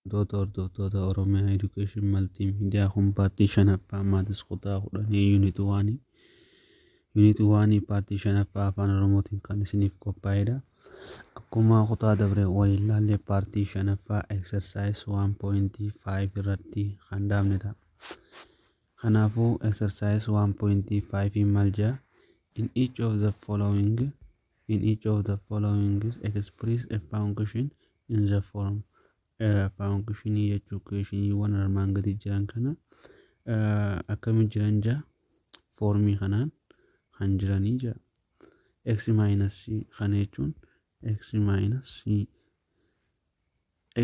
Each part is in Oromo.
Wantoota hordoftoota Oromiyaa Education Multimedia kun paartii shanaffaa maths kutaa 10 unit 1 unit 1 paartii shanaffaa afaan Oromootiin kan isiniif qophaa'edha. Akkuma kutaa dabre waliin laalle paartii shanaffaa exercise 1.5 irratti kan dhaabne ta'a. Kanaafuu exercise 1.5 maal jedha? In each of the following in each of the following express a function in the form Faankishinii jechuun keeshiniiwwan armaan gadi jiran kana akkamiin jiran jaa foormii kanaan kan jiranii jaa x minus c kana jechuun x minus c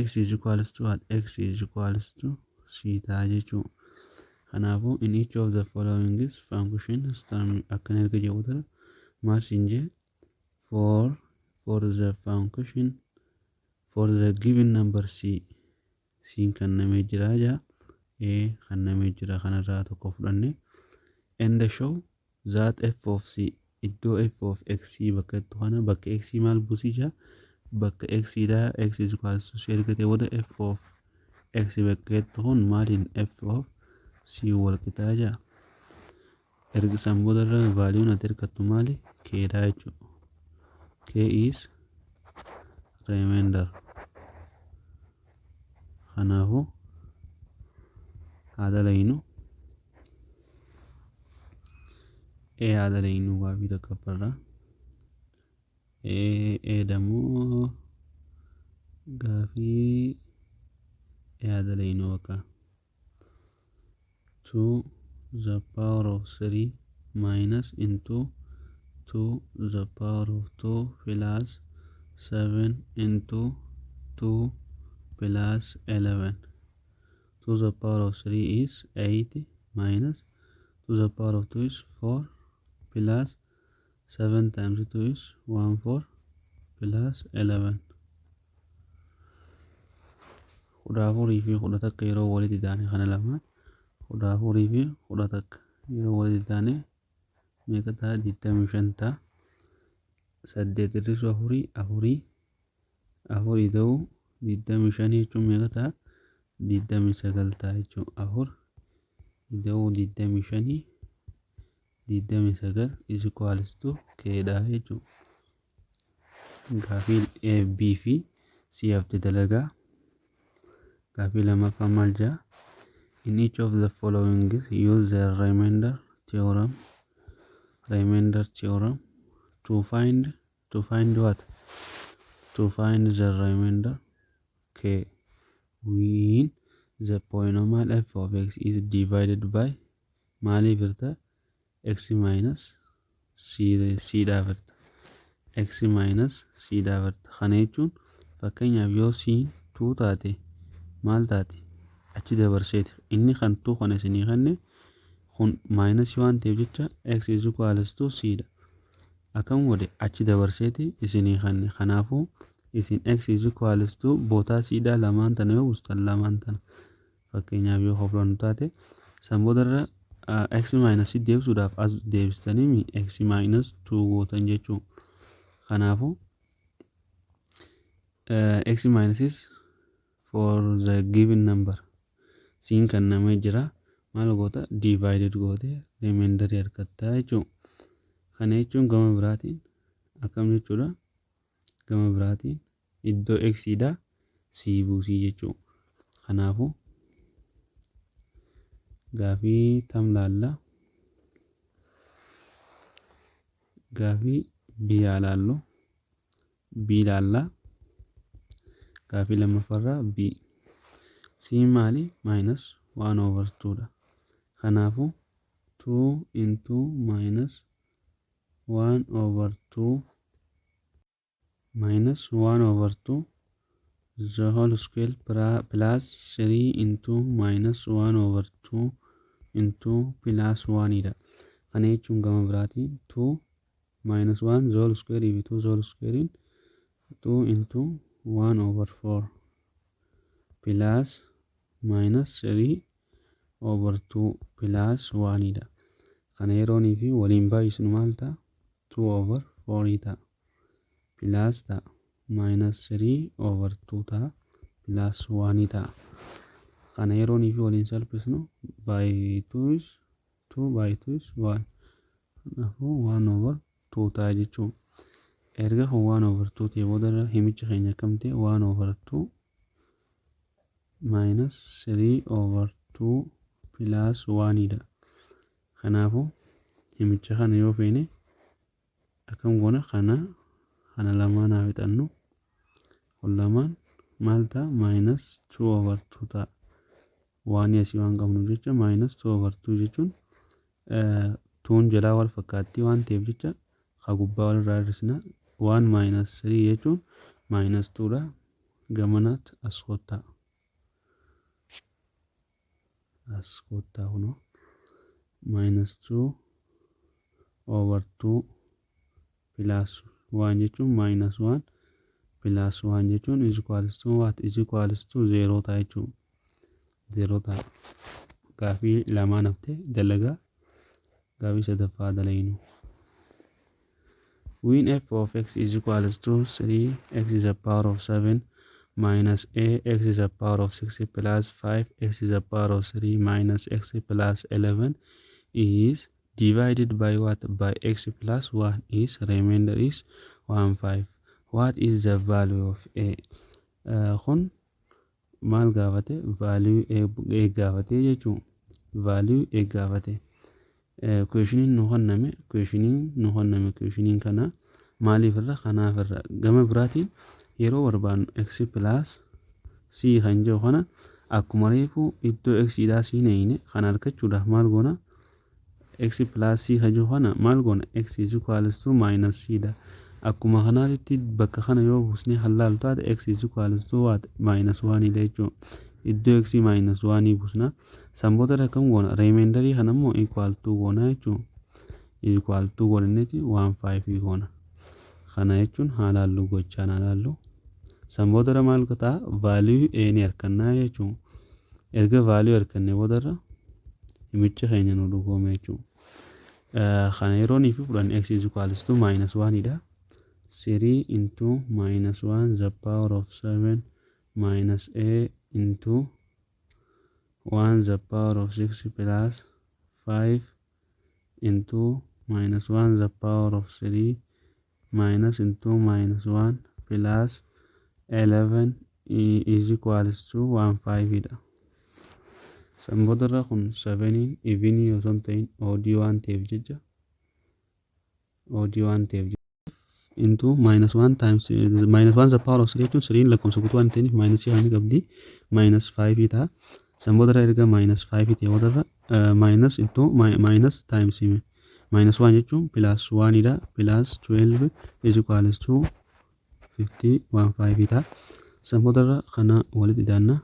x is equals to what? X is equals to c ta'a jechuu. Kanaafuu in each of the following is function term akkana erga jedhu tara maal siin jee for the function for the given number c siin kennamee jira jaa a kennamee jira kanarraa tokko fudhanne and show that f of c iddoo f of x bakka itti kana bakka x maal buusii jaa bakka x dha x is equals to c ergatee booda f of x bakka itti kun maaliin f of c wal qixaa jaa. Erga san booda irra vaaliyuun ati argattu maali? K dha jechuudha. K is remainder. Kanaafuu haa dalaynu. A haa dalaynu gaafii tokkoffaarraa. A A dammoo gaafii A haa dalaynu bakka. 2 the power of 3 minus into 2 the power of 2 plus 7 into 2 plus 11. 2 the power of 3 is 8 minus 2 the power of 2 is 4 plus 7 times 2 is 1 4 plus 11. 14 fi 11 yeroo walitti taane, kana lamaan 14 fi 11 yeroo walitti taane meeqa ta'a? 25 ta'a. Saddeet hir'isuu afurii afurii, afurii ta'uu 25 jechuun meeqa ta'a? 29 ta'a jechuudha. Afur ida'uu 25, 29 is equals to k dha jechuudha. Gaafii A, B fi C hafte dalagaa. Gaafii lammaffaa maal jedha? In each of the following use the remainder theorem to find what? To find the remainder k when the polynomial f of x is divided by maaliif hirta? X minus c, c dhaaf hirta. X minus c dhaaf hirta. Kana jechuun fakkeenyaaf yoo c 2 taate maal taati? Achi dabarseeti inni kan 2 kana isinii kenne kun minus waan ta'eef jecha x is equals to c dha. Akkam godhe? Achi dabarseeti isinii kenne. Kanaafuu isin x is equals to bootaa c dha lamaan tana yoo buustan, lamaan tana fakkeenyaaf yoo hoflannu taate, san boodarra x minus c deebisuudhaaf as deebistanii x minus 2 gootan jechuu. Kanaafuu x minus is for the given number siin kennamee jira, maal goota? Divided goote remainder argattaa jechuu. Kana jechuun gama biraatiin akkam jechuudha? Gama biraatiin iddoo x dha c buusii jechuu. Kanaafuu gaafii tam laalla? Gaafii b haa laallu. B laalla. Gaafii lammaffaarraa b c maali? Minus 1 over 2 dha. Kanaafuu 2 into minus 1 over 2 minus 1 over 2 the whole square plus 3 into minus 1 over 2 into plus 1 dha. Kana jechuun gama biraatiin 2 minus 1 the whole square fi 2 the whole square 2 into 1 over 4 plus minus 3 over 2 plus 1 dha. Kana yeroonii fi waliin baay'isnu maal ta'a? 2 over 4 ta'a. Plus ta'a. Minus 3 over 2 ta'a. Plus 1 ta'a. plus 1 ta'a. Kana yeroo fi waliin salphisnu, by 2 is 2, by 2 is 1. Kanaafuu 1 over 2 ta'a jechuudha. Erga kun 1 over 2 ta'e booda, himicha keenya akkam ta'e? 1 over 2 minus 3 over 2 plus 1 dha. Kanaafuu himicha kana yoo feene akkam goona? Kana lamaan haa fixannu. Kun lamaan maal ta'a? Minus 2 over 2 ta'a. Waan asii waan qabnu jecha, minus 2 over 2 jechuun tuun jalaa wal fakkaattii waan ta'eef jecha, ka gubbaa walirraa hir'isna. 1 minus 3 jechuun minus 2 dha. Gamanaatti as kottaa. As kottaa, kunoo minus 2 over 2 plus 1 jechuun minus 1 plus 1 jechuun is equals to what? Is equals to 0 ta'a jechuudha. 0 ta'a. Gaafii lamaan haftee dalagaa, gaafii sadaffaa dalaynu. When f of x is equals to 3 x is the power of 7 minus a x is the power of 6 plus 5 x is the power of 3 minus x plus 11 is divided by what? By x plus 1 is remainder is 1 5, what is the value of a? Kun maal gaafate? Value a gaafate jechuun, value a gaafate. Questioniin nu kenname, questioniin nu kenname, questioniin kana maaliif irra? Kanaaf irra. Gama biraatiin yeroo barbaannu, x plus c kan jedhu kana akkuma reefu iddoo x dhaa c neeyne kana argachuudhaaf maal goona? X plus c kan jedhu kana maal goona? X is equals to minus c dha. Akkuma kanaatitti bakka kana yoo buusnee halaalu taate, x is equals to what? Minus 1 dha jechuudha. Iddoo x minus 1 buusna. San booda akkam goona? Remainderii kana immoo equal to goona jechuudha. Equal to godhanneeti 1 5 goona. Kana jechuun haalaallu gochaan haalaallu. San booda maal ta'a? Value a ni argannaa jechuudha. Erga value arganne boodarra himicha keenya nu dhugoome jechuudha. Kana yeroo ni fi fudhanne, x is equals to minus 1 dha. 3 into minus 1 the power of 7 minus a into 1 the power of 6 plus 5 into minus 1 the power of 3 minus into minus 1 plus 11 is equals to 1 5 dha. San boodarra kun 7 evenii osoo hin ta'in oddii waan ta'eef jecha, oddii waan ta'eef, into minus 1 times minus 1 the power of 3 jechuun 3 lakkoofsa guutuu waan ta'eef minus kan qabdi, minus 5 ta'a. San boodarra erga minus 5 ta'e boodarra, minus into minus times minus 1 jechuun plus 1 dha, plus 12 is equals to 51 5 ta'a. San boodarra kana walitti idaanna,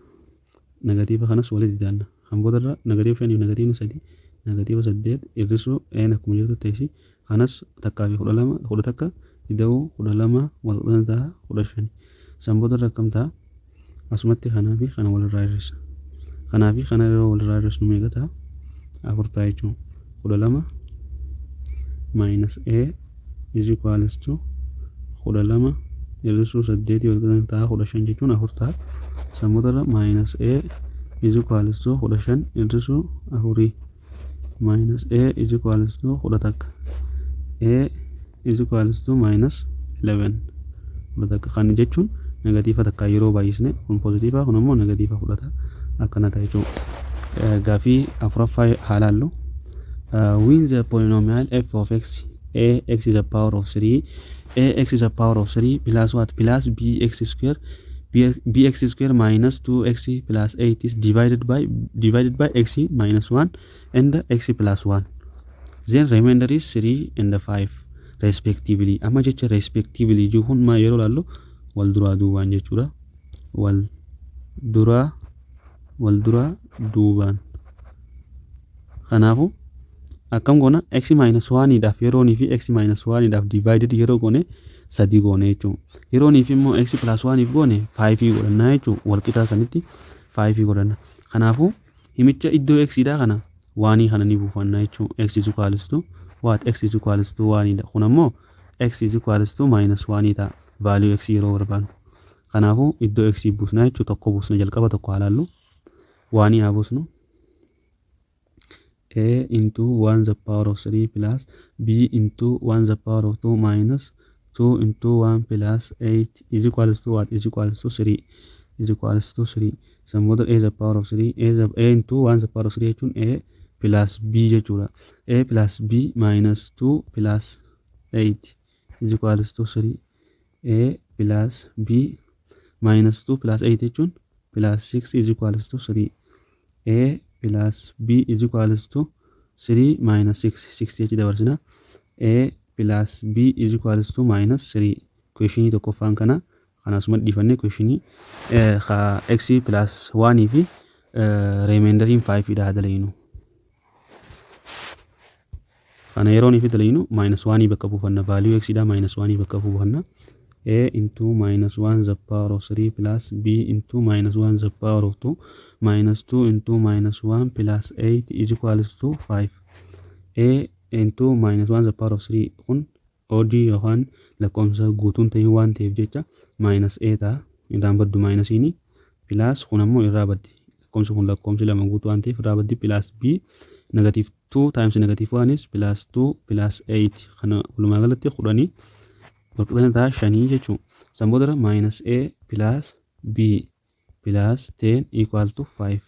negatiiva kanas walitti idaanna. Kan boodarra negatiiva shaniif negatiivni sadi negatiiva saddeet, hir'isuu een akkuma jirtu teessi, kanas takkaa fi 12, 11 ida'uu 12 wal kudhan ta'a, 15. San boodarra akkam ta'a? Asumatti kanaa fi kana walirraa hir'isa. Kanaa fi kana yeroo walirraa hir'isnu meeqa ta'a? Afur ta'a jechuudha. 12 minus a is equals to 12 hir'isuu saddeetii wal kudhan ta'a, 15 jechuun afur ta'a. San boodarra minus a is equals to 15 hir'isuu afurii, minus a is equals to 11, a is equals to minus 11. 11 kan jechuun negatiiva takka yeroo baay'isne, kun poozitiiva, kun ammoo negatiiva fudhata, akkana ta'a jechuudha. Gaafii afuraffaa haa laallu. When the polynomial f of x a x is a power of 3 a x is a power of 3 plus what? Plus b x square bx square minus 2x plus 8 is divided by x minus 1 and x plus 1, then remainder is 3 and 5 respectively. Amma jecha respectively jiru kun maa yeroo laallu, wal duraa duubaan jechuudha. Wal duraa duubaan. Kanaafu akkam goona? X minus 1 dhaaf yeroonii fi x minus 1 dhaaf divided yeroo goone, sadii goone jechuudha. Yeroonii fi immoo x plus 1 if goone, 5 godhannaa jechuudha. Wal qixaa sanitti 5 godhanna. Kanaafuu himicha iddoo x dha kana waanii kana ni buufannaa jechuudha. X is equals to what? X is equals to 1 dha. Kun ammoo x is equals to minus 1 ta'a. Value x yeroo barbaannu. Kanaafuu iddoo x buusna jechuudha. Tokko buusna, jalqaba tokko haa laallu. One haa buusnu. A into 1 the power of 3 plus b into 1 the power of 2 minus 2 into 1 plus 8 is equals to what? Is equals to 3, is equals to 3. San booda a the power of 3, a into 1 the power of 3 jechuun a plus b jechuudha. A plus b minus 2 plus 8 is equals to 3. A plus b minus 2 plus 8 jechuun plus 6 is equals to 3. A plus b is equals to 3 minus 6, 6 jechi dabarsina. A plus b is equals to minus 3. Questionii tokkoffaan kana kanasuma dhiifannee questionii x plus 1 fi remainderiin 5 dha dalaynu. Kana yeroo fi dalaynu minus 1 bakka buufanna, value x dha minus 1 bakka buufanna. A into minus 1 the power of 3 plus b into minus 1 the power of 2 minus 2 into minus 1 plus 8 is equals to 5. A into minus 1 the power of 3 kun odd yookaan lakkoofsa guutuun ta'ee waan ta'eef jecha minus a ta'a, irraan baddu minusiini. Plus kun ammoo irraa baddi, lakkoofsi kun lakkoofsi lama guutuu waan ta'eef irraa baddi. Plus b, negative 2 times negative 1 is plus 2, plus 8, kana walumaa galatti 10 walqixxee ta'a shanii jechuudha. San booda minus a plus b plus 10 equal to 5.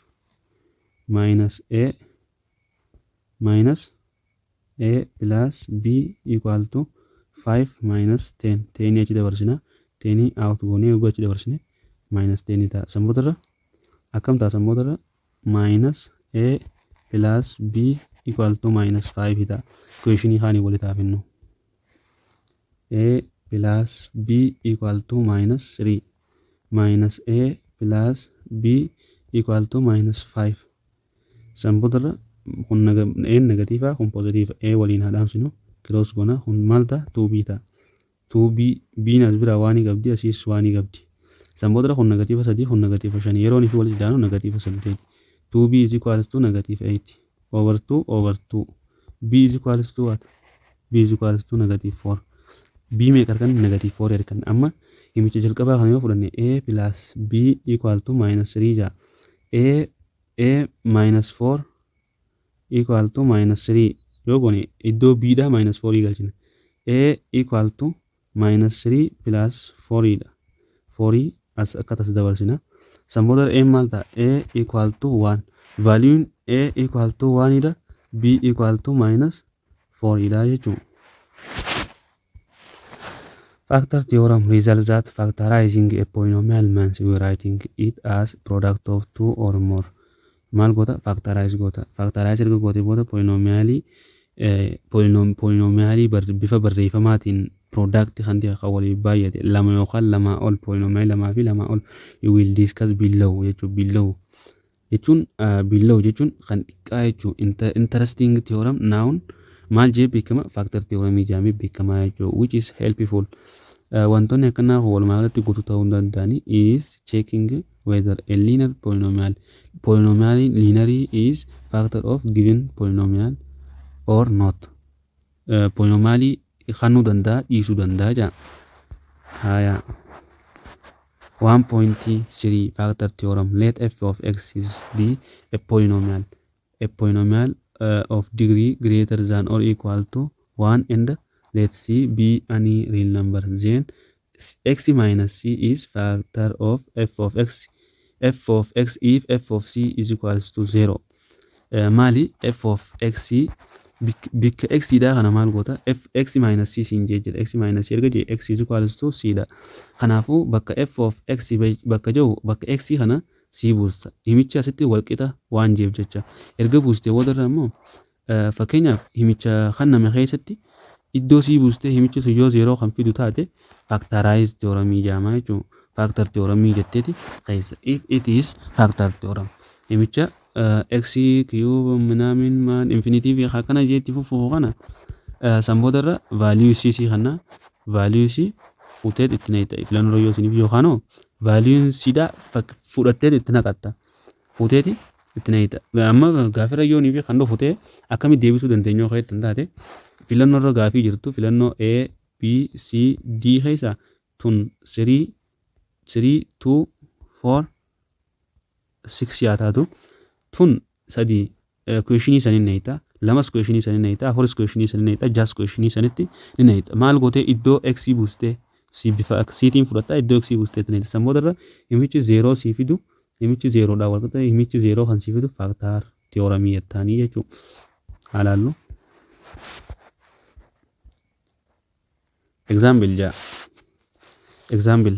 Minus a, minus a plus b equal to 5 minus 10, 10 achi dabarsina, 10 out goonee yogguu achi dabarsine minus 10 ta'a. San boodarra akkam ta'a? San boodarra minus a plus b equal to minus 5 ta'a. Questionii kaanii walitti haa finnu. A plus b equal to minus 3, minus a plus b equal to minus 5. San boodarra kun a negative, kun positive, a waliin haa dhaamsinu, cross goona. Kun maal ta'a? 2b ta'a. 2b, b as biraa one qabdi, asiis one qabdi. San boodarra kun negative sadii, kun negative shan, yeroo inni walitti daanu negative saddeet. 2b is equals to negative 8 over 2 over 2. B is equals to what? B is equals to negative 4. B meeqa arganne? Negative 4 arganne. Amma himicha jalqabaa kana yoo fudhanne, a plus b equal to minus 3 jaa. A minus 4 equal to minus 3 yoo goone, iddoo b dha minus 4 galchina. A equal to minus 3 plus 4 dha. 4 as akka tas dabarsina. San booda a maal ta'a? A equal to 1. Valuun a equal to 1 dha, b equal to minus 4 dha jechuudha. Factor theorem results that factorizing a polynomial means we writing it as product of two or more. Maal goota? Factorize goota. Factorize erga goote booda polynomialii bifa barreeffamaatiin product kan ta'e kan waliif baay'ate lama yookaan lamaa ol, polynomialii lamaa fi lamaa ol. You will discuss below jechuun, below jechuun, below jechuun kan xiqqaa jechuun. Interesting theorem noun maal jee beekama? Factor theorem jedhamee beekama jechuudha, which is helpful. Wantoonni akkanaa walumaa galatti guutuu ta'uu hin danda'ani is checking whether a linear polynomial, polynomial linear is factor of given polynomial or not. Polynomialii kennuu danda'a, dhiisuu danda'a jedha. Haya, 1.3 factor theorem. Let f of x is be a polynomial of degree greater than or equal to 1 and let c be any real number. Then x minus c is factor of f of x, f of x if f of c is equals to 0. Maali f of x? Bikka x dha kana maal goota? F x minus c siin jee jira. X minus c erga jee, x is equals to c dha. Kanaafuu bakka f of x bakka jiru, bakka x kana c buusta. Himicha asitti walqixa waan jeef jecha erga buustee boodarra immoo, fakkeenyaaf, himicha kan keessatti iddoo c buustee himichi sun yoo zeeroo kan fidu taate, factorize theoremii jedhama jechuudha. Factor theoremii jetteeti keessa. If it is factor theorem, himicha x cube minaamin maal infinity fi akkana jeetti fufufu kana, san boodarra value c c kana value c fuutee itti naqxa filannoo yoo isiniif, yookaan value c dha fudhattee itti naqatta, fuuteeti itti naqxa. Amma gaafirra yoonii fi kan dhufu ta'e akkamitti deebisuu dandeenya yoo hin taate, filannoo irra gaafii jirtu, filannoo A B C D keessa tun 3 3, 2, 4, 6 yaa taatu. Tun sadii questionii sanii neeyta, lamas questionii sanii neeyta, afuris questionii sanii neeyta, jaas questionii sanitti ni neeyta. Maal gootee? Iddoo x buustee si bifa siitiin fudhatta, iddoo x buustee neeyta. San boodarra himichi zeeroo sii fidu, himichi zeeroodhaan wal qixa, himichi zeeroo kan sii fidu factor theoremii jettaanii jechuudha. Haalaallu. Example jaa. Example.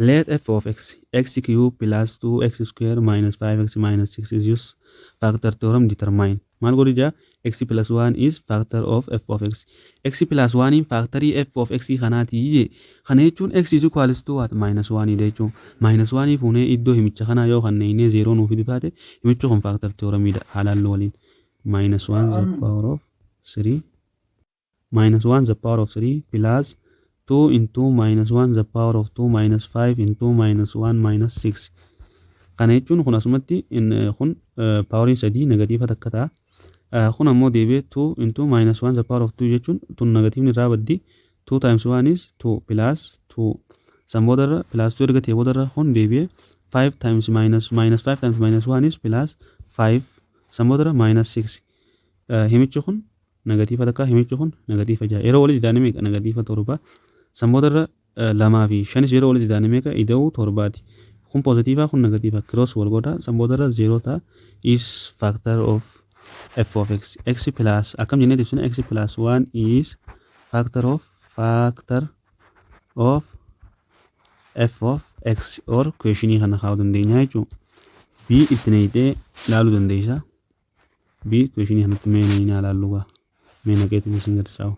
Let f of x, x cube plus 2x square minus 5x minus 6 is use factor theorem, determine. Maal godhi jaa? X plus 1 is factor of f of x. X plus 1 in factorii f of x kanaati je. Kana jechuun x is equals to what? Minus 1 dha jechuun. Minus 1 fuunee iddoo himicha kanaa yoo kanneenee zeeroo nuu fidu taate, himichi kun factor theoremidha. Haalaan waliin. Minus 1 the power of 3, minus 1 the power of 3 plus 2 into minus 1 the power of 2 minus 5 into minus 1 minus 6. Kana jechuun kun asumatti kun poweriin sadii negatiiva takka ta'a. Kun ammoo deebi'ee 2 into minus 1 the power of 2 jechuun tun negatiivni irraa baddi, 2 times 1 is 2 plus 2. San boodarra plus 2 erga ta'e boodarra kun deebi'ee 5 times minus minus 5 times minus 1 is plus 5. San boodarra minus 6. Himichi kun negatiiva takka, himichi kun negatiiva 6, yeroo walitti idaane meeqa? Negatiiva 7. San boodarra lamaa fi shanis yeroo walitti idaane meeqa? Ida'uu torbaati. Kun poozitiivaa, kun negatiiva, cross wal godha. San boodarra zeeroo ta'a, is factor of f of x. X plus akkam jennee ibsina? X plus 1 is factor of f of x or questionii kana kaa'uu dandeenya jechuudha. B itti neeyitee ilaaluu dandeessa. B questionii kanatti mee neeyinaa ilaallu gaa. Mee naqeetiin isin garsiisaa.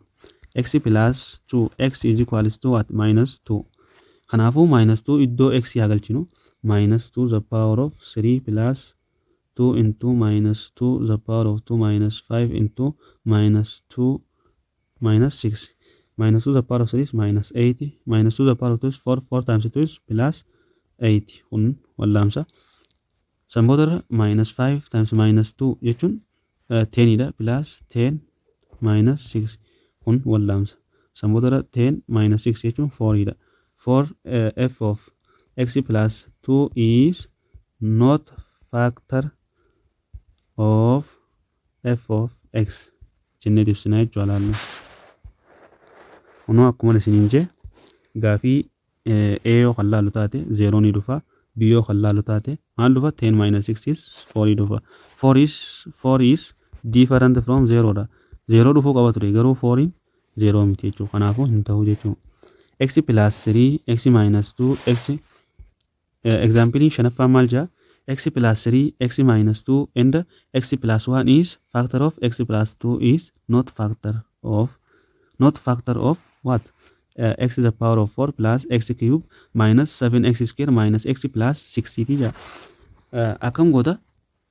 X plus 2, x is equals to what? Minus 2. Kanaafuu minus 2 iddoo x haa galchinu. Minus 2 the power of 3 plus 2 into minus 2 the power of 2 minus 5 into minus 2 minus 6. Minus 2 the power of 3 is minus 8, minus 2 the power of 2 is 4, 4 times 2 is plus 8. Kun wallaamsa. San boodarra minus 5 times minus 2 jechuun 10 dha, plus 10 minus 6, kun wallaamsa. San boodarra 10 minus 6 jechuun 4 dha. 4. F of x plus 2 is not factor of f of x jennee ibsina jechuudha laallu. Kunoo akkuma isiniin jee, gaafii A yoo kan laallu taate zeeroo ni dhufa. B yoo kan laallu taate maal dhufa? 10 minus 6 is 4 dhufa. 4 is different from 0 dha. 0 dhufuu qaba ture, garuu 4 0 miti jechuudha. Kanaafuu hin ta'u jechuudha. X plus 3, x minus 2, x. Example shanaffaan maal jaa? X plus 3, x minus 2 and x plus 1 is factor of x plus 2 is not factor of what? X is the power of 4 plus x cube minus 7x square minus x plus 6 ti jaa. Akkam goota?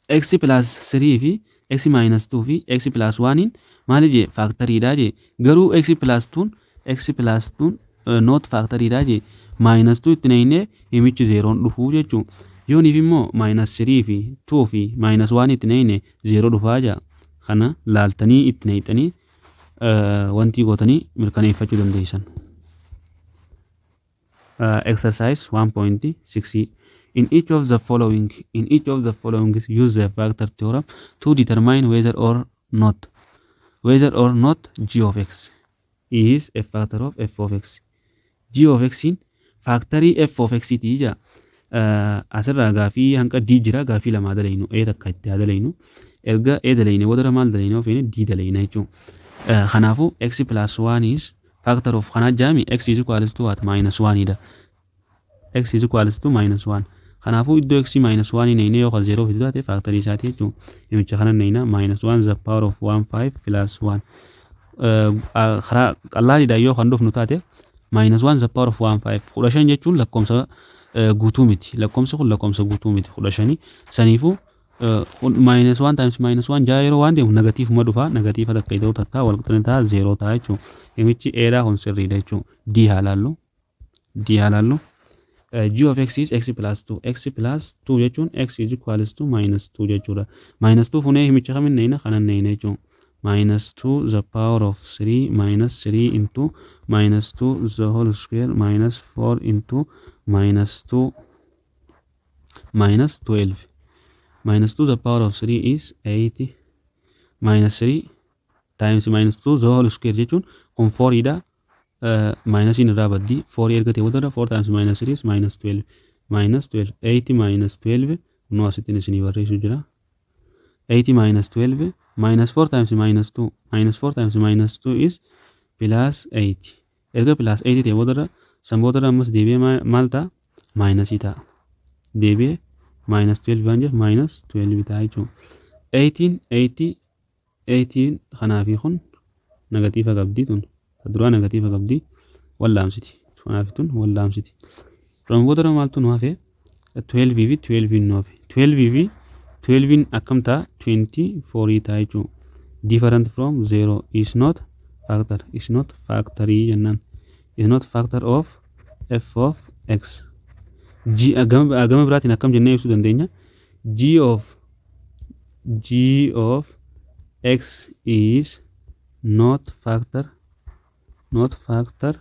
X plus 3 fi x minus 2 fi x plus 1 in maali jee? Factoriidha jee. Garuu x plus 2, x plus 2 not factoriidha jee. Minus 2 itti neeynee himichi zeeroon dhufuu jechuu. Yooniif immoo minus 3 fi 2 fi minus 1 itti neeyne zeeroo dhufaa jaa. Kana laaltanii itti neeyxanii wantii gootanii mirkaneeffachuu dandeessan. Exercise 1.6. In each of the following, use the factor theorem to determine whether or not g of x is a factor of f of x. G of x in factorii f of x ti jaa. Asirraa gaafii hanqa d jira, gaafii lamaa dalaynu, a takka itti haa dalaynu. Erga a dalayne booda maal dalayna? Ofiin d dalayna jechuudha. Kanaafuu x plus 1 is factor of kanaa jaami. X is equals to what? Minus 1 dha. X is equals to minus 1. Kanaafuu iddoo x minus 1 neeyne yoo kan 0 fidu taate factorii isaati jechuudha. Himicha kana neeyna, minus 1 the power of 1 5 plus 1. Karaa qallaaliidhaan yoo kan dhufnu taate, minus 1 the power of 1 5, 15 jechuun lakkoomsa guutuu miti. Lakkoomsi kun lakkoomsa guutuu miti, 15. Saniifuu minus 1 times minus 1 ja'a yeroo waan deemu negatiivuma dhufa. Negatiiva takka ida'uu takka wal qixxee ta'a, zeeroo ta'a jechuudha. Himichi eedhaa kun sirriidha jechuudha. D haa laallu. D haa laallu. G of x is x plus 2. X plus 2 jechuun x is equals to minus 2 jechuudha. Minus 2 funee himicha kamin neeyna? Kanan neeyna jechuudha. Minus 2 the power of 3 minus 3 into Minus 2 the whole square minus 4 into minus 2 minus 12. Minus 2 the power of 3 is 8, minus 3 times minus 2 the whole square jechuun kun 4 dha. Minusiin irraa baddii, 4 erga ta'e booda 4 times minus 3 is minus 12, minus 12, 8 minus 12. Kunoo asittiin isinii barreessu jira. 8 minus 12 minus 4 times minus 2, minus 4 times minus 2 is plus 8. Erga plus 8 ta'e booda, san booda ammas deebi'ee maal ta'a? Minusii ta'a. Deebi'ee minus 12 waan jedhu minus 12 ta'a jechuudha. 18 8 18 kanaafi kun negative qabdii, tun duraa negative qabdii, wallaamsiti. Kanaaf tun wallaamsiti. San booda maaltu nu hafe? 12 fi 12 nu hafe. 12 fi 12 akkam ta'a? 24 ta'a jechuudha. Different from 0, is not factor, is not factory jennaan, is not factor of f of x. G gama biraatiin akkam jennee ibsuu dandeenya? G of x is not factor, not factor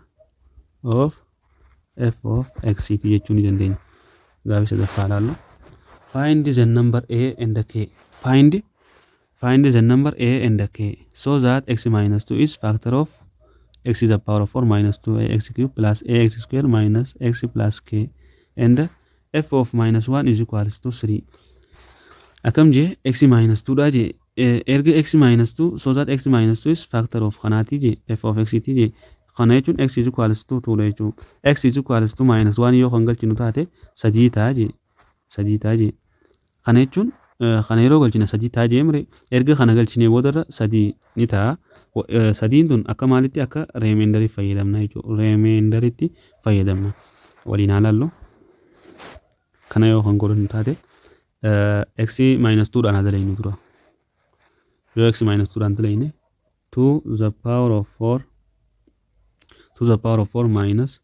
of f of x jechuu ni dandeenya. Gaafii sadaffaa ilaallu. Find the number a and k. Find the number a and k so that x minus 2 is factor of x is the power of 4 minus 2ax cube plus ax square minus x plus k and f of minus 1 is equals to 3. Akkam jee? X minus 2 dha jee. Erga x minus 2, so that x minus 2 is factor of kanaati jee, f of x ti jee. Kana jechuun x is equals to 2 dha jechuun. X is equals to minus 1 yoo kan galchinu taate sadii ta'a jee, sadii ta'a jee. Kana jechuun kana yeroo galchine sadii ta'a jee mire. Erga kana galchinee boodarra sadii ni ta'a. Sadiin tun akka maalitti? Akka remainderii fayyadamna jechuudha. Remainderitti fayyadamna. Waliin haa laallu. Kana yoo kan godhannu taate, x minus 2 dhaan haa dalaynu dura. Yoo x minus 2 dhaan dalayne, 2 the power of 4, 2 the power of 4 minus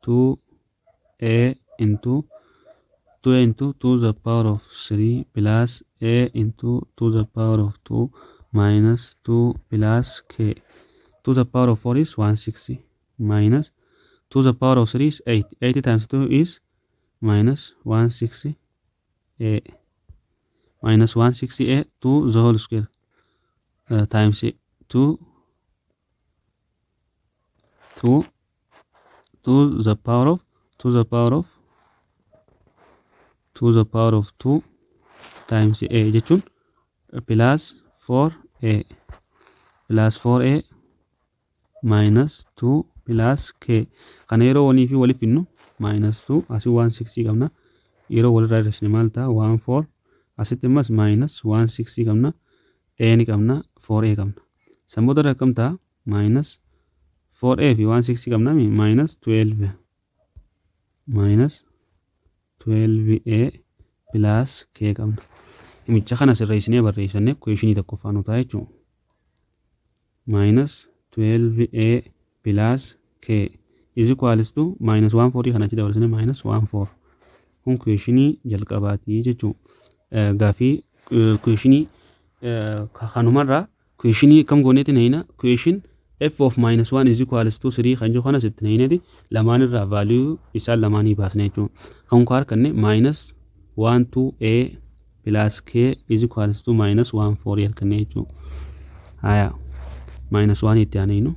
2a into 2a into 2 the power of 3 plus a into 2 the power of 2 minus 2 plus k. 2 the power of 4 is 160 minus 2 the power of 3 is 8. 8 times 2 is minus 160 a, minus 160 a 2 the whole square times 2 2 2 the power of 2 the power of 2 the power of 2 times a jechuun plus 4a, plus 4a minus 2 plus k. Kana yeroo walii fi waliif finnu, minus 2 asii 160 qabna. Yeroo walirraa hir'isne maal ta'a? 1 4. Asitti immas minus 160 qabna, a ni qabna, 4a qabna. San booda irra akkam ta'a? Minus 4a fi 160 qabna, minus 12, minus 12a plus k qabna. Himicha kana sirreessinee barreessannee questionii tokkoffaa nu ta'a jechuudha. Minus 12a plus k is equals to minus 14. Kana achi dabarsine minus 14. Kun questionii jalqabaatii jechuudha. Gaafii questionii kanumarraa questionii akkam gooneeti nayina? Question f of minus 1 is equals to 3 kan jiru kanas itti nayineeti lamaan irraa value isaan lamaanii baasne jechuudha. Kan kun harkanne minus 1 2 a plus k is equals to minus 1 4 harkanne jechuudha. Haya, minus 1 itti aanayinu,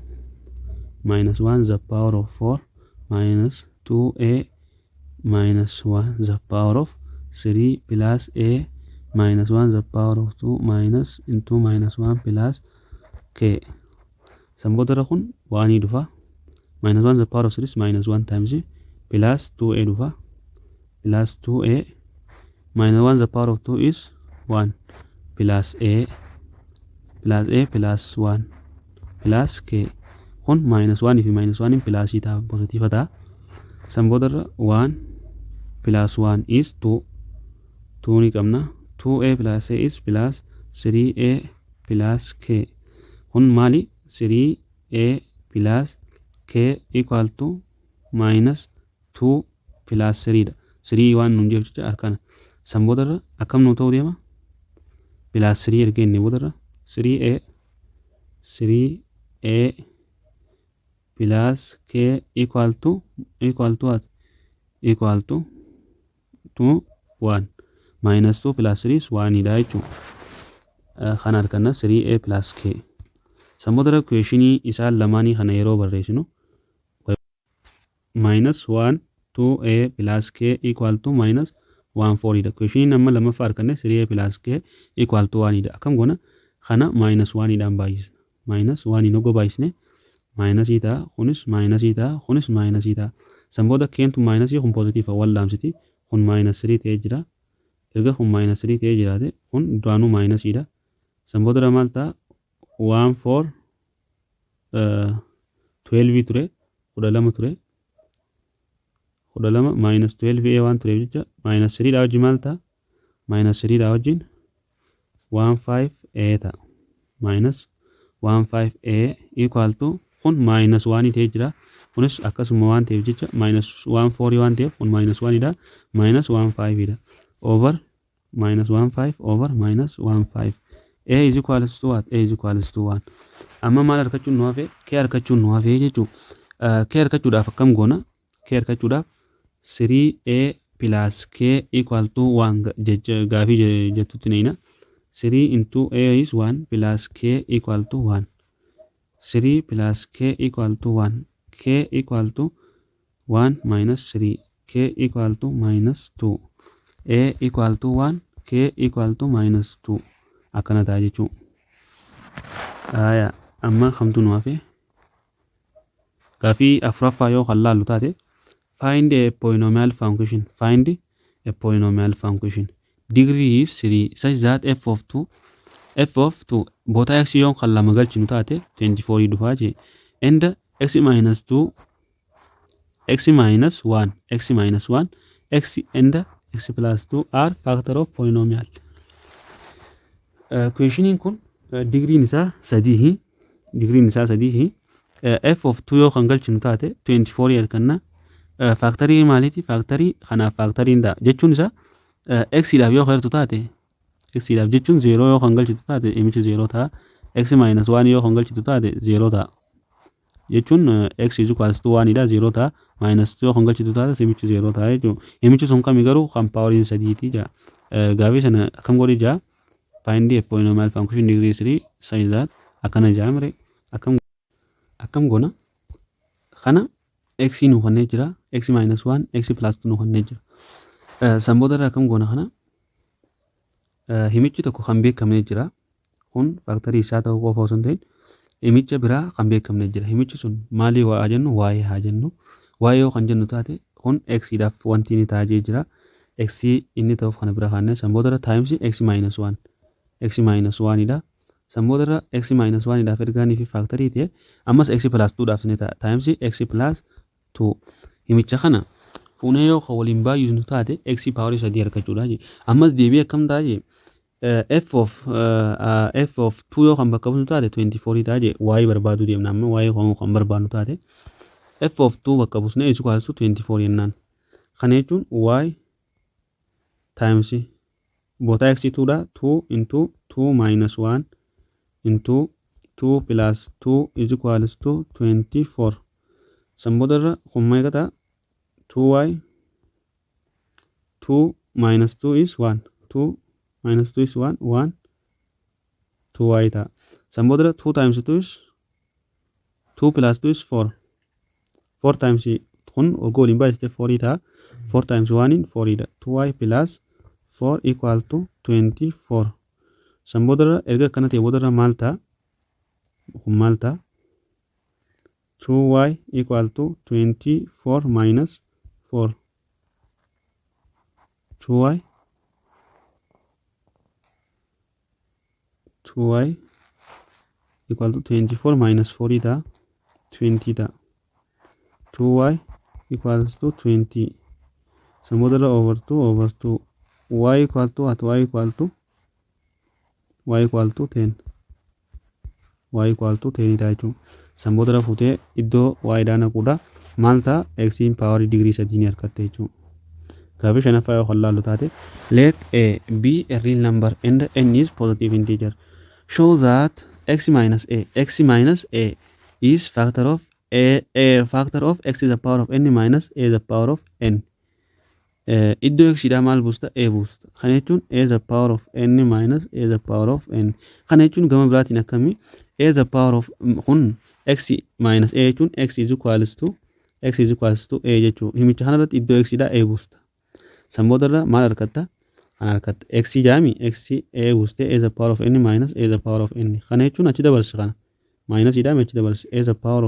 minus 1 the power of 4 minus 2a minus 1 the power of 3 plus a minus 1 the power of 2 minus into minus 1 plus k. San boodarra kun waanii dhufa. Minus 1 the power of 3 is minus 1 times plus 2a dhufa, plus 2a minus 1 the power of 2 is 1 plus a, plus a plus 1 plus k. Kun minus 1 fi minus 1 plusii ta'a, positive ta'a. San boodarra 1 plus 1 is 2, 2 ni qabna. 2a plus a is plus 3a plus k. Kun maali? 3a plus k equal to minus 2 plus 3 dha. 3 waan nun jeef jecha harkana. San boodarra akkam nuu ta'uu deema? Plus 3 erga inni boodarra 3a, 3a plus k equal to what? Equal to 2 1. Minus 2 plus 3 is 1 dha jechuudha. Kana arganna, 3a plus k. Sammuu equationii isaan lamaanii kana yeroo barreessinu, minus 1 2a plus k equal to minus 1 4 dha. Equationii amma lammaffaa arganne 3a plus k equal to 1 dha. Akkam goona? Kana minus 1 dhaan baay'isna. Minus 1 hin baay'isne minusii ta'a, kunis minusii ta'a, kunis minusii ta'a. San booda keentu minusii kun positive wal dhaamsiti. Kun minus 3 ta'ee jira. Erga kun minus 3 ta'ee jiraate, kun duraanuu minusiidha. San booda maal ta'a? 1 4 12 ture, 12 ture. 12 minus 12 a waan tureef jecha minus 3 dha wajjin maal ta'a? Minus 3 dha wajjin 1 5 a ta'a. Minus 1 5 a equal to kun minus 1 ta'ee jira. Kunis akkasuma waan ta'eef jecha minus 1 4 waan ta'eef kun minus 1 dha. Minus 1 5 dha. Over minus 1 5 over minus 1 5. A is equals to what? A is equals to 1. Amma maal argachuun nu hafe? K argachuun nu hafe jechuudha. K argachuudhaaf akkam goona? K argachuudhaaf 3a plus k equal to 1 gaafii jettutti neeyna. 3 into a is 1 plus k equal to 1. 3 plus k equal to 1. K equal to 1 minus 3. K equal to minus 2. A equal to 1. K equal to minus 2. Akkana ta'a jechuudha. Aya, amma kamtu nu hafe? Gaafii afuraffaa yoo kan laallu taate, find a polynomial function, find a polynomial function degree is 3 such that f of 2, f of 2 boota x yoo kan lama galchinu taate 24 dhufaa jee, and x minus 2, x minus 1, x minus 1, x and x plus 2 are factor of polynomial. Questioniin kun digriin isaa sadii, digriin isaa sadii. F of 2 yoo kan galchinu taate 24 arganna. Factorii maaliiti? Factorii kanaaf factoriin ta'a jechuun isaa x dhaaf yoo hirtu taate, x dhaaf jechuun 0 yoo kan galchitu taate himichi 0 ta'a. X minus 1 yoo kan galchitu taate 0 ta'a jechuun x is equals to 1 dha, 0 ta'a. Minus 2 yoo kan galchitu taate himichi 0 ta'a jechuun himichi sun kami garuu kan poweriin sadiiti jaa. Gaafii sana akkam godhi jaa? Find a polynomial function degree 3 such that akkana jaa mire. Akkam goona kana? X nu kennee jira, x minus 1, x plus 2 nu kennee jira. San booda irraa akkam goona kana? Himichi tokko kan beekamnee jira. Kun factorii isaa ta'uu qofa osoo hin ta'in himicha biraa kan beekamnee jira. Himichi sun maalii haa jennu? Y haa jennu. Y yoo kan jennu taate, kun x dhaaf wanti inni taa'ee jira. X inni ta'uuf kana bira kaannee, san booda irra times x minus 1, x minus 1 dha. San booda irra x minus 1 dhaaf ergaanii fi factorii ta'e, ammas x plus 2 dhaaf ni ta'a, times x plus 2. Himicha kana fuunee yoo kan waliin baay'isnu taate x powerii sadii argachuudha. Ammas deebii akkam ta'a jee? F of 2 yoo kan bakka buusu taate 24 ta'a jee. Y barbaaduu deemna amma. Y kan barbaadnu taate, f of 2 bakka buusnee is equals to 24 jennaan. Kana jechuun y times boota x 2 dha, 2 into 2 minus 1 into 2 plus 2 is equals to 24. San booda irra kun meeqa ta'a? 2y, 2 minus 2 is 1, 2 minus 2 is 1, 1 2y ta'a. San booda irra 2 times 2 is 2 plus 2 is 4, 4 times kun oguu waliin baay'iste 4 ta'a. 4 times 1 in 4 dha. 2y plus 4 equal to 24. San booda irra erga akkana ta'e booda irra maal ta'a? Kun maal ta'a? 2y equal to 24 minus 4. 2y, 2y equal to 24 minus 4 ta'a, 20 ta'a. 2y equals to 20. San booda irra over 2 over 2, y equal to what? Y equal to, y equal to 10, y equal to 10 ta'a jechuudha. San booda irra fuutee iddoo y dhaa naquudha. Maal ta'a? X powerii digirii sadii ni argatte jechuudha. Gaafii shanaffaa yoo kan laallu taate, let a be a real number and n is positive integer. Show that x minus a, x minus a is factor of A factor of x is the power of n minus a is the power of n. Iddoo x dhaa maal buusta? A buusta. Kana jechuun a is the power of n minus a is the power of n. Kana jechuun gama biraatiin akkamii? A is the power of kun x minus a jechuun x is equals to a jechuudha. Himicha kanarratti iddoo x dhaa a buusta. San boodarra maal argatta? Kana argatta. X jaami x a buustee a is the power of n minus a is the power of n. Kana jechuun achi dabarsi kana. Minus dhaa achi dabarsi. A is the power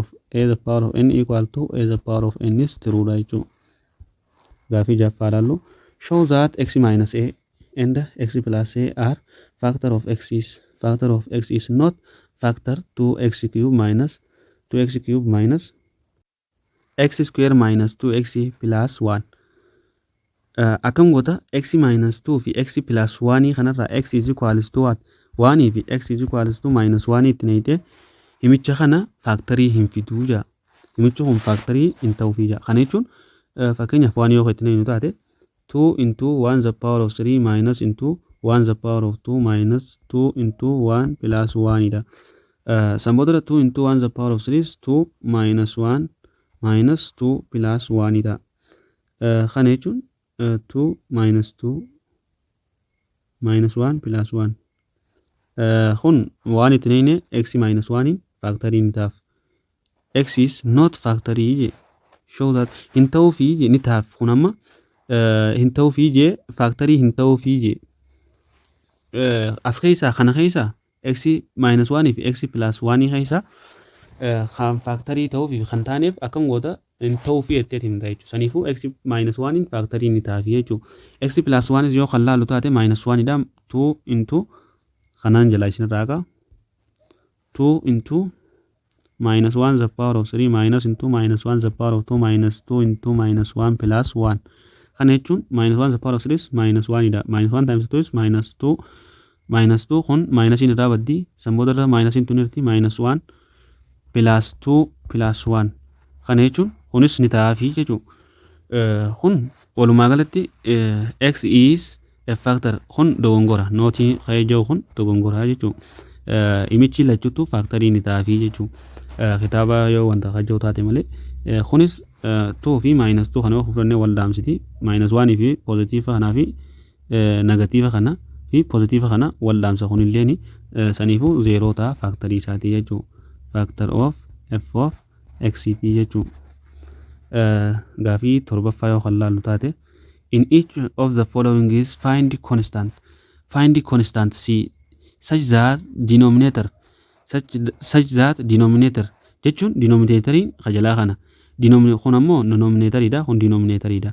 of n equal to a is the power of n is true dha jechuudha. Gaafii jaffaa ilaallu. Show that x minus a and x plus a are factor of x is not factor 2x cube minus 2x cube minus x square minus 2x plus 1. Akkam goota? X minus 2 fi x plus 1 kanarraa x is equals to what? 1 fi x is equals to minus 1 itti neeyite himicha kana factorii hin fiduu jaa. Himichi kun factorii hin ta'uufii jaa. Kana jechuun fakkeenyaaf waan yoo itti neeyinu taate, 2 into 1 the power of 3 minus into 1 the power of 2 minus 2 into 1 plus 1 dha. San booda 2 into 1 the power of 3 is 2 minus 1 minus 2 plus 1 dha. Kana jechuun 2 minus 2 minus 1 plus 1. Kun waan itti neeyne x minus 1 factorii ni taaf. X is not factorii je, show that hin ta'uufii je, ni taaf. Kun amma hin ta'uufii je, factorii hin ta'uufii je. As keessaa, kana keessaa, x minus 1 fi x plus 1 keessaa kan factorii ta'uufii fi kan taaneef akkam goota? Hin ta'uufii jetteet himta jechuudha. Saniifuu x minus 1 factorii ni taafii jechuudha. X plus 1 yoo kan laallu taate minus 1 dha. 2 into kanaan jalaa isinirraa haqa, 2 into minus 1 the power of 3 minus into minus 1 the power of 2 minus 2 into minus 1 plus 1. Kana jechuun minus 1 the power of 3 is minus 1 dha. Minus 1 times 2 is minus 2. Minus 2 kun minusiin irraa baddii. San booda irra minusiin tun irti minus 1 plus 2 plus 1. Kana jechuun kunis ni ta'aafii jechuudha. Kun walumaa galatti x is a factor kun dogongora, notii ka'ee jiru kun dogongora jechuudha. Himichi lachuttuu factorii ni ta'aafii jechuudha. Kitaaba yoo wanta kajjoo taate malee kunis 2 fi minus 2 kana yoo fudhannee wal dhaamsiti. Minus 1 fi positive kanaa fi negative kana fi positive kana wal dhaamsa kunilleen. Saniifuu zeeroo ta'a factorii isaatii jechuudha. Factor of f of x jechuudha. Gaafii torbaffaa yoo kan laallu taate, in each of the following is find constant c such that denominator such that denominator jechuun denominatoriin kajalaa kana, kun ammoo denominatoriidha, kun denominatoriidha.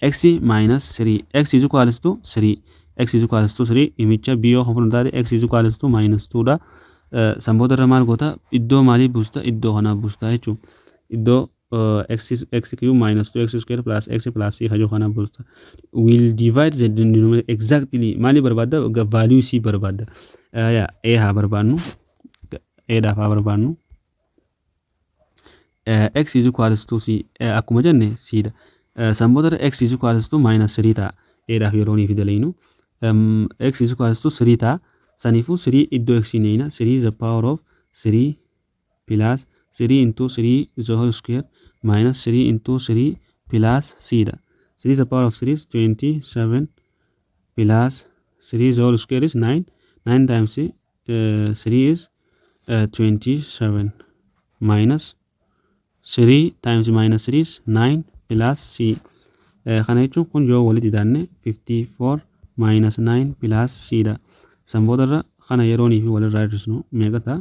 X minus 3, x is equals to 3, x is equals to 3. Himicha b yoo kan fudhannu taate, x is equals to minus 2 dha. San booda irra maal goota? Iddoo maalii buusta? Iddoo kanaa buusta jechuudha. Iddoo x x cube minus 2 x square plus x plus c kajoo kana buusta. Will divide the denominator exactly. Maalii barbaadda? Value c barbaadda. Yaa, a haa barbaannu, a dhaaf haa barbaannu. X is equals to c akkuma jenne c dha. San booda x is equals to minus 3 ta'a. A dhaaf yeroo ni fidalaynu x is equals to 3 ta'a. Saniifuu 3 iddoo x neeyna, 3 the power of 3 plus 3 into 3 the whole square minus 3 into 3 plus c dha. 3 the power of 3 is 27 plus 3 the whole square is 9. 9 times 3 is 27 minus 3 times minus 3 is 9 plus c. Kana jechuun kun yoo walitti idaanne 54 minus 9 plus c dha. San boodarra kana yeroonii fi walirraa hir'isnu meeqa ta'a?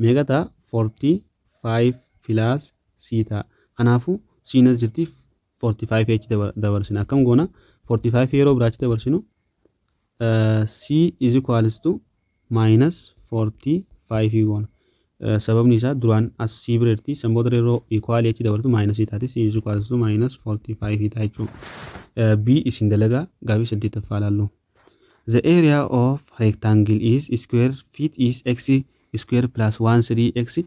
Meeqa ta'a? 45 plus c ta'a. Kanaafuu c as jirti, 45 achi dabarsina. Akkam goona? 45 yeroo biraachi dabarsinu c is equals to minus 45 goona. Sababni isaa duraan as c bira jirti, san booda yeroo equalii achi dabartu minusii taati. C is equals to minus 45 ta'a jechuudha. B isin dalagaa. Gaafii saddeettaffaa ilaallu. The area of rectangle is square feet is x square plus 1 3 x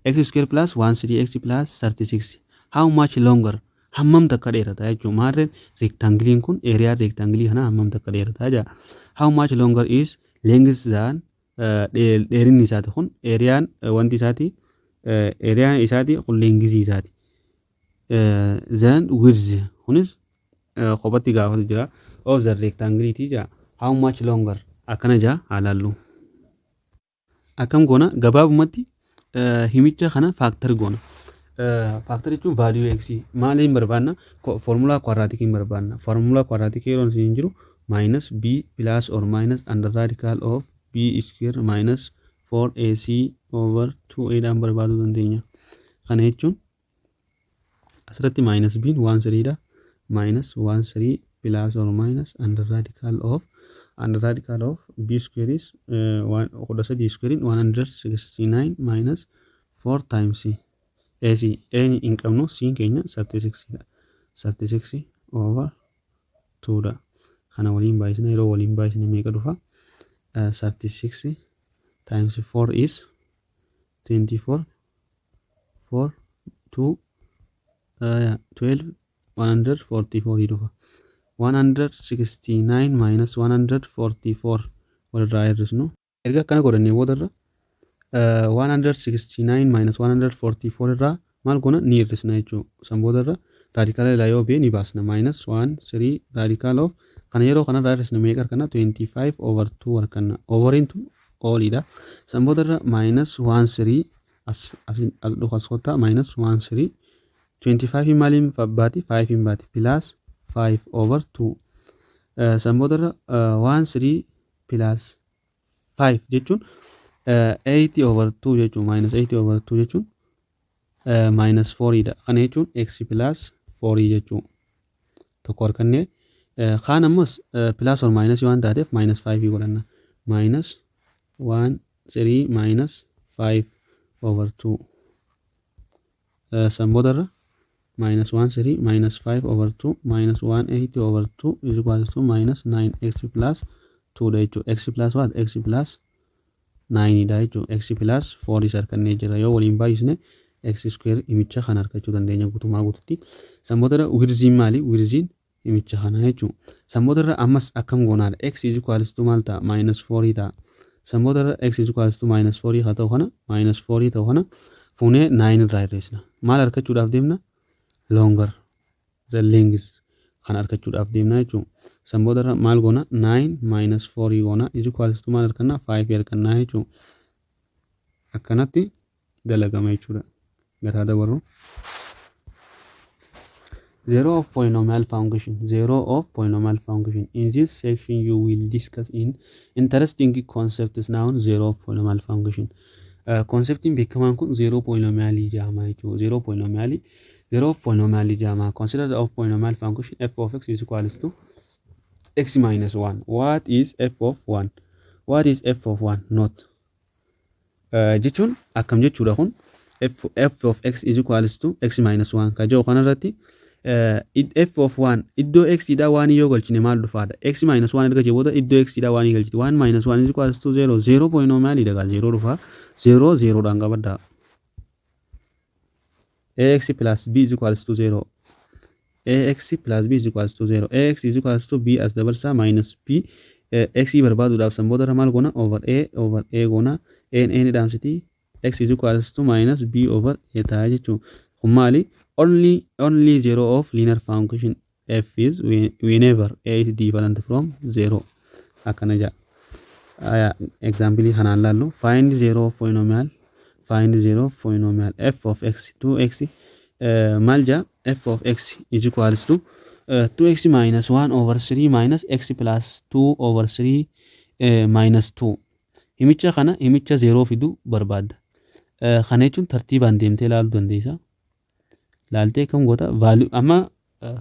x square plus 1 3 x plus 36. How much longer, hammam takka dheerata jechuudha. Maarreen rectangleiin kun, area rectangleii kana hammam takka dheerata jedha. How much longer is length than, dheerinni isaati kun, areaan wanti isaati Areaan isaati kun lengthii isaati. Then width kunis kophatti gaafatu jira. Of the rectangle jira. How much longer akkana jaa haa laallu. Akkam goona? Gabaabumatti himicha kana factor goona. Factor jechuun value x maaliin barbaanna? Formula quadratic hin barbaanna. Formula quadratic yeroo isin jiru minus b plus or minus under radical of b square minus 4ac over 2a dhaan barbaaduu dandeenya. Kana jechuun asirratti minus b waan sadiidha. Minus 1 3 plus or minus under radical of b square is 13 square 169 minus 4 times ac. A hin qabnu, c keenya 36 dha. 36 over 2 dha. Kana waliin baay'isna. Yeroo waliin baay'isne meeqa dhufa? 36 times 4 is 24, 4 2 12, 144 dhufa. 169 minus 144 walirraa hir'isnu. Erga akkana godhannee boodarra 169 minus 144 irraa maal goona? Ni hir'isna jechuudha. San boodarra radicala irraa yoo ba'e ni baasna. Minus 1 3 radical of kana yeroo kanarraa hir'isne meeqa arganna? 25 over 2 arganna. Overiin tun ooliidha. San boodarra minus 1 3 as as as dhufa, as kottaa, minus 1 3 25 maaliin baati? 5 hin baati, plus 5 over 2. San boodarra 1 3 plus 5 jechuun 80 over 2 jechuun, minus 80 over 2 jechuun minus 4 dha. Kana jechuun x plus 4 jechuun tokko argannee, kaan ammas plus or minus waan taateef minus 5 godhanna. Minus 1 3 minus 5 over 2. San boodarra minus 1 3 minus 5 over 2 minus 1 80 over 2 is equals to minus 9 x plus 2 dha jechuudha. X plus what? X plus 9 dha jechuudha. X plus 4 isa argannee jira. Yoo waliin baay'isne x square himicha kana argachuu dandeenya guutumaa guututti. San boodarra widthiin maali? Widthiin himicha kana jechuudha. San boodarra ammas akkam goonaadha? X is equals to maal ta'a? Minus 4 ta'a. San boodarra x is equals to minus 4 haa ta'u, kana minus 4 ta'u kana fuunee 9 irraa hir'isna. Maal argachuudhaaf deemna? Longer the length kan argachuudhaaf deemna jechuudha. San boodarra maal goona? 9 minus 4 goona, is equals to maal arganna? 5 arganna jechuudha. Akkanatti dalagama jechuudha. Gataa dabarru. Zero of polynomial function. Zero of polynomial function. In this section you will discuss in interesting concepts known zero of polynomial function. Conceptiin beekamaan kun zero polynomialii jedhama jechuudha. Zero polynomialii, zero of polynomialii jedhama. Consider the of polynomial function f of x is equals to x minus 1. What is f of 1? What is f of 1 not? Jechuun akkam jechuudha kun? f of x is equals to x minus 1 ka jedhu kanarratti f of 1 iddoo x dha waan yoo galchine maal dhufaadha? X minus 1 erga jee booda iddoo x dha waan galchite, 1 minus 1 is equals to 0. 0 polynomial dha gaa, 0 dhufa. 0 0 dhaan qabadda. Ax plus b is equals to 0, ax plus b is equals to 0, ax is equals to b as dabarsaa minus b x barbaaduudhaaf. San booda maal goona? Over a over a goona. A a ni dhaamsiti, x is equals to minus b over a ta'a jechuudha. Kun maali? Only zero of linear function f is whenever a is different from 0 akkana jedha. Aya, example kanaan laallu. Find zero of polynomial, find zero of polynomial f of x 2x. Maal jedha? F of x is equals to 2x minus 1 over 3 minus x plus 2 over 3 minus 2. Himicha kana, himicha zero fidu barbaadda. Kana jechuun tartiibaan deemtee ilaaluu dandeessa. Laaltee kam goota? Value amma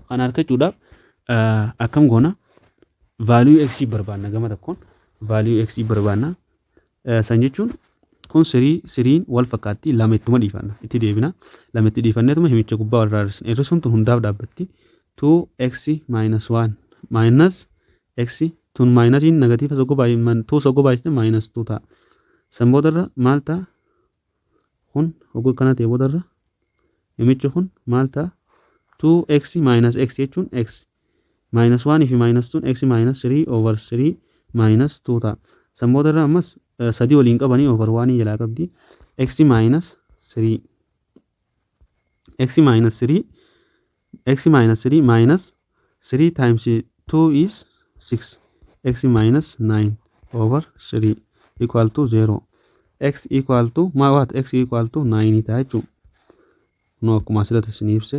kana argachuudhaaf akkam goona? Value x barbaanna. Gama tokkoon value x barbaanna. San jechuun kun sirii siriin wal fakkaatti, lama ittuma dhiifanna, itti deebina. Lama itti dhiifanneetuma himicha gubbaa walirraa hir'isna. Hir'isuun tun hundaaf dhaabbatti. 2x minus 1 minus x tun minusiin negative soggoo baay'ee 2 soggoo baay'isne minus 2 ta'a. San boodarra maal ta'a? Kun hoggoo kana ta'e boodarra himichi kun maal ta'a? 2x minus x jechuun x minus 1 fi minus 2 x minus 3 over 3 minus 2 ta'a. San boodarra ammas sadii waliin qabanii over 1 jalaa qabdi. X minus 3, x minus 3, x minus 3 minus 3 times 2 is 6, x minus 9 over 3 equal to 0. X equal to ma what? X equal to 9 ta'a jechuudha. Kunoo akkuma asirratti isin ibse,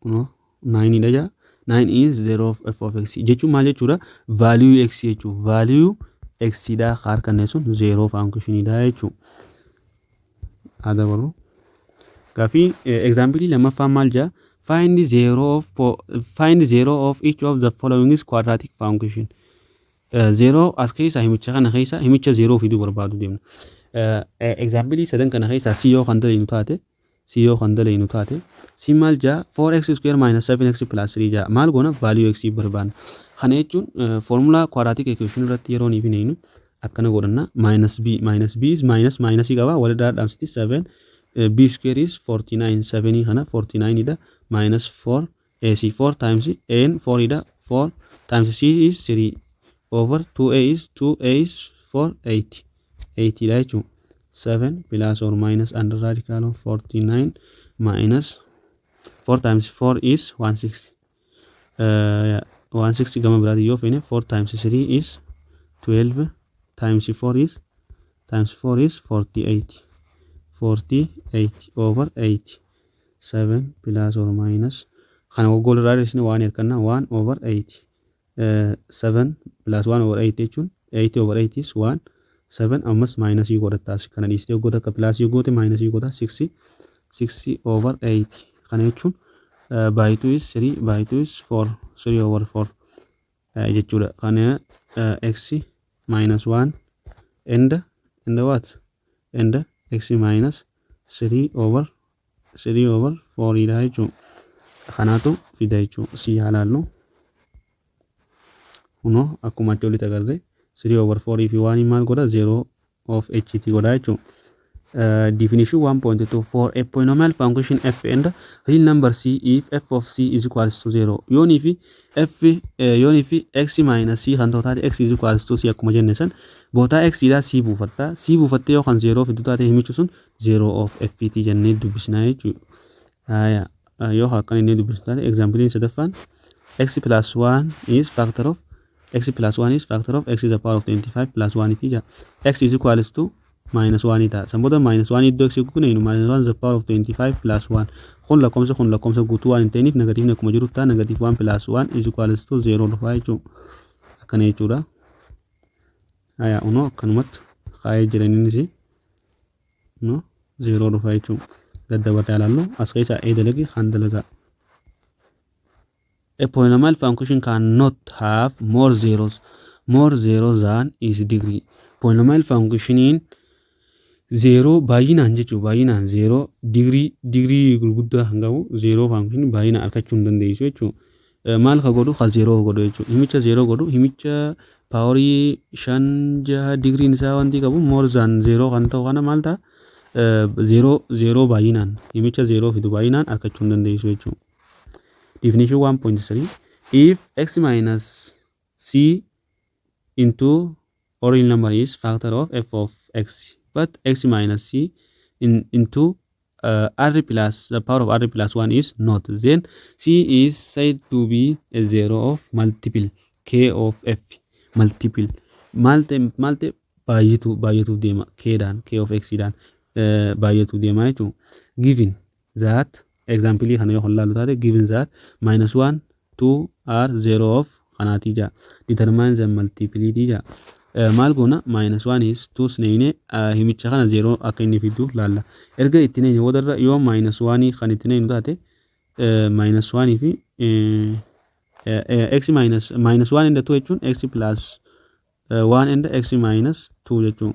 kunoo 9 dha jaa. 9 is 0 of f of x jechuun maal jechuudha? Value x jechuudha. Value x dha harkanne sun 0 function dha jechuudha. Haa dabalu. Gaaffii example lammaffaan maal jaa? Find zero of each of the following is quadratic function. Zero as keessa, himicha kana keessa himicha zero fiduu barbaadu deemna. Example sadan kana keessa c yoo kan dalagnu taate, c yoo kan dalagnu taate, c maal jaa? 4x square minus 7x plus 3 jaa. Maal goona? Value x barbaadna. Kana jechuun formula quadratic equation irratti yeroo niif hin akkana godhanna: minus b, minus b is minus, minus qaba, walirraa dhaamsiti 7, b square is 49, 7 kana 49 dha, minus 4 ac, 4 times a 4 dha, 4 times c is 3 over 2a is 2a is 4, 8, 8 dha jechuun 7 plus or minus under radical of 49 minus 4 times 4 is 16, 16 gama biraatiin yoo feene, 4 times 3 is 12 times 4 is times 4 is 48, 48 over 8, 7 plus or minus kana gogool irraa hir'isne waan hirkanna 1 over 8, 7 plus 1 over 8 jechuun 8 over 8 is 1, 7. Ammas minusii godhattaas kana dhiistee goota akka plusii goote minusii godha, 6, 6 over 8. Kana jechuun by 2 is 3, by 2 is 4, 3 over 4 jechuudha. Kana x minus 1 and what? And x minus 3 over 3 over 4 dha jechuudha. Kanaatu fida jechuudha. Si haa laallu. Kunoo akkuma achi olitti agarre, 3 over 4 fi 1 maal godha? 0 of h t godha jechuudha. Definition 1.2: for a polynomial function f and real number c, if f of c is equals to 0, yoonii fi f yoonii fi x minus c kan ta'u taate, x is equals to c akkuma jenne san, bootaa x dha c buufatta. C buufattee yoo kan 0 fiddu taate, himichi sun 0 of f t jennee dubbisnaa jechuudha. Yoo akkan inni dubbisnu taate, example sadaffaan x plus 1 is factor of x plus 1 is factor of x is the power of 25 plus 1 iti jaa. X is equals to minus 1 ta'a. San booda minus 1 iddoo x kun eenyu? Minus 1 is the power of 25 plus 1. Kun lakkoomsa guutuu waan hin ta'iniif negatiivni akkuma jiru ta'a. Negative 1 plus 1 is equals to 0 dhufa jechuudha. Akkana jechuudha. Haya, unoo akkanumatti kaa'ee jiran innis unoo 0 dhufa jechuudha. Daddabarraa ilaallu as keessaa A dalagi kan dalagaa. A polynomial function cannot have more zeros than its degree. Polynomial functioniin zeeroo baay'inaan jechuudha, baay'inaan zeeroo degree gurguddaa kan qabu zeeroo function baay'inaan argachuu hin dandeessu jechuudha. Maal ka godhu? Ka zeeroo godhu jechuudha. Himicha zeeroo godhu, himicha powerii shan jaha digriin isaa wanti qabu more than zeeroo kan ta'u kana maal ta'a? Zeeroo baay'inaan, himicha zeeroo fidu baay'inaan argachuu hin dandeessu jechuudha. Definition 1.3: if x minus c into real number is factor of f of x, but x minus c into r plus the power of r plus 1 is not, then c is said to be a zero of multiple k of f. Multiple maal ta'e? Maal ta'e? Baay'atu baay'atuuf deema, k dhaan, k of x dhaan baay'atu deema jechuudha. Given that, example kana yoo laallu taate, given that minus 1 2 are 0 of kanaatii jaa, determine the multiplicity jaa. Maal goona? Minus 1 is 2 sneeyne himicha kana 0 akka inni fidu laalla. Erga itti neenye boodarra yoo minus 1 kan itti neenyu taate, minus 1 fi x minus minus 1 and 2 jechuun x plus 1 and x minus 2 jechuun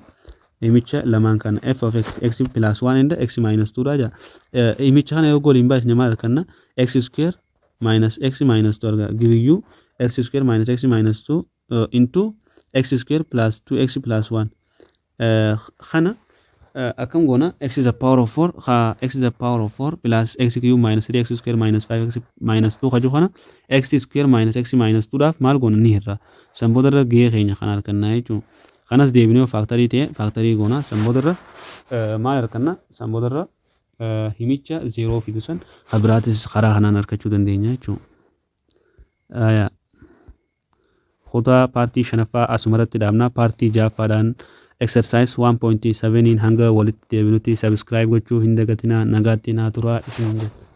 himicha lamaan kana f of x, x plus 1 and x minus 2 dha jaa. Himicha kana yoo gooliin baasne maal arganna? X square minus x minus 2 arga. Give you x square minus x minus 2 into x square plus 2x plus 1. Kana akkam goona? X is the power of 4 ha, x is the power of 4 plus x cube minus 3x square minus 5x minus 2 kaju kana x square minus x minus 2 dhaaf maal goona? Ni hirra. San boodarra gahee keenya kana argannaa jechuudha. Kanas deebinee factorii ta'e factorii goona. San boodarra maal arganna? San boodarra Himicha zeeroo fidu san kan biraatis karaa kanaan argachuu dandeenya jechuudha. Kutaa paartii shanaffaa asumarratti dhaabna. Paartii ja'affaadhaan exercise 1.7 hanga walitti deebinutti subscribe gochuu hin dagatinaa. Nagaatti naa turaa isin jedha.